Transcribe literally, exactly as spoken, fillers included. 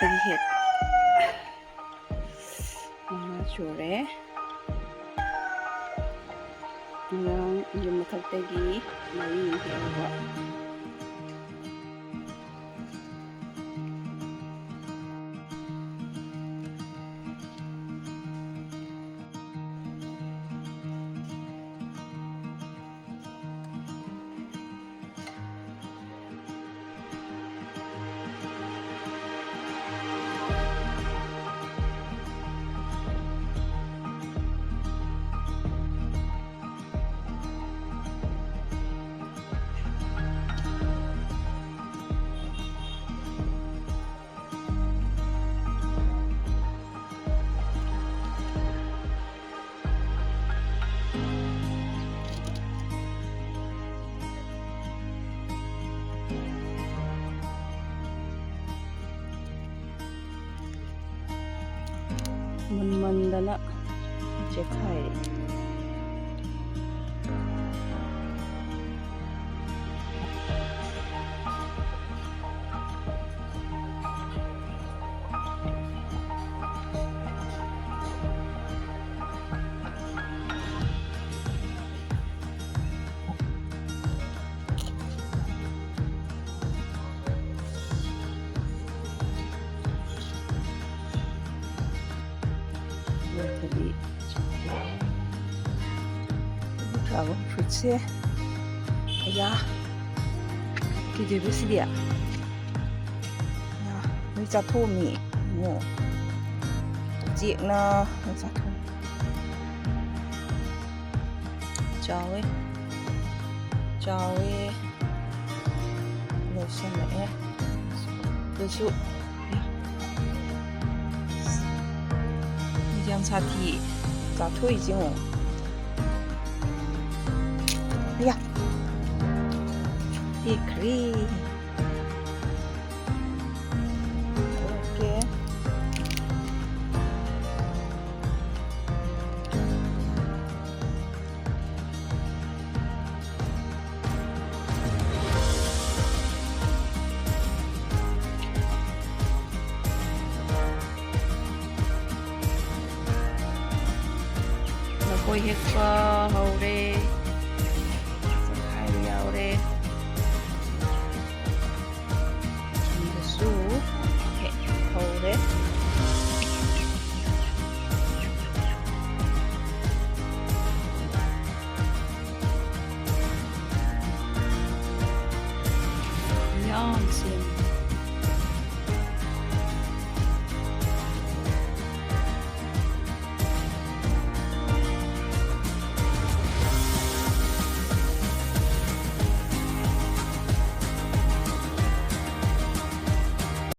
ꯇꯔꯦꯠ, ꯃꯉꯥ ꯁꯨꯔꯦ꯫ ꯉꯔꯥꯡ ꯌꯨꯝ ꯃꯊꯛꯇꯒꯤ ꯃꯔꯤ ꯍꯦꯛꯍꯧꯕ꯫ ꯃꯨꯟꯃꯟꯗꯅ ꯆꯦꯛꯈꯥꯏꯔꯦ꯫ ꯗ꯭ꯔꯥꯒꯣꯟ ꯐ꯭ꯔꯨꯏꯠꯁꯦ, ꯑꯌꯥ, ꯀꯩꯗꯧꯕ ꯁꯤꯗꯤ? ꯑꯌꯥ, ꯂꯣꯏ ꯆꯥꯊꯣꯛꯑꯝꯃꯤ꯫ ꯌꯦꯡꯉꯣ꯫ ꯎꯆꯦꯛꯅ ꯂꯣꯏ ꯆꯥꯊꯣꯛꯑꯝꯃꯤ꯫ ꯆꯥꯎꯋꯦ꯫ ꯆꯥꯎꯋꯦ꯫ ꯂꯣꯏꯁꯜꯂꯛꯑꯦ꯫ ꯑꯗꯨꯁꯨ ꯌꯥꯝ ꯁꯥꯊꯤ꯫ ꯆꯥꯊꯣꯛꯏꯁꯦ ꯌꯦꯡꯉꯣ꯫ ꯑꯌꯥ! ꯇꯦꯛꯈ꯭ꯔꯦ꯫ ꯑꯣꯀꯦ꯫ ꯍꯦꯛꯄ ꯍꯧꯔꯦ꯫ ꯆꯦꯡꯈꯥꯏꯕ ꯌꯥꯎꯔꯦ꯫ ꯁꯣꯝꯗꯁꯨ ꯍꯦꯛ ꯍꯧꯔꯦ꯫ ꯌꯥꯝ ꯁꯦꯝ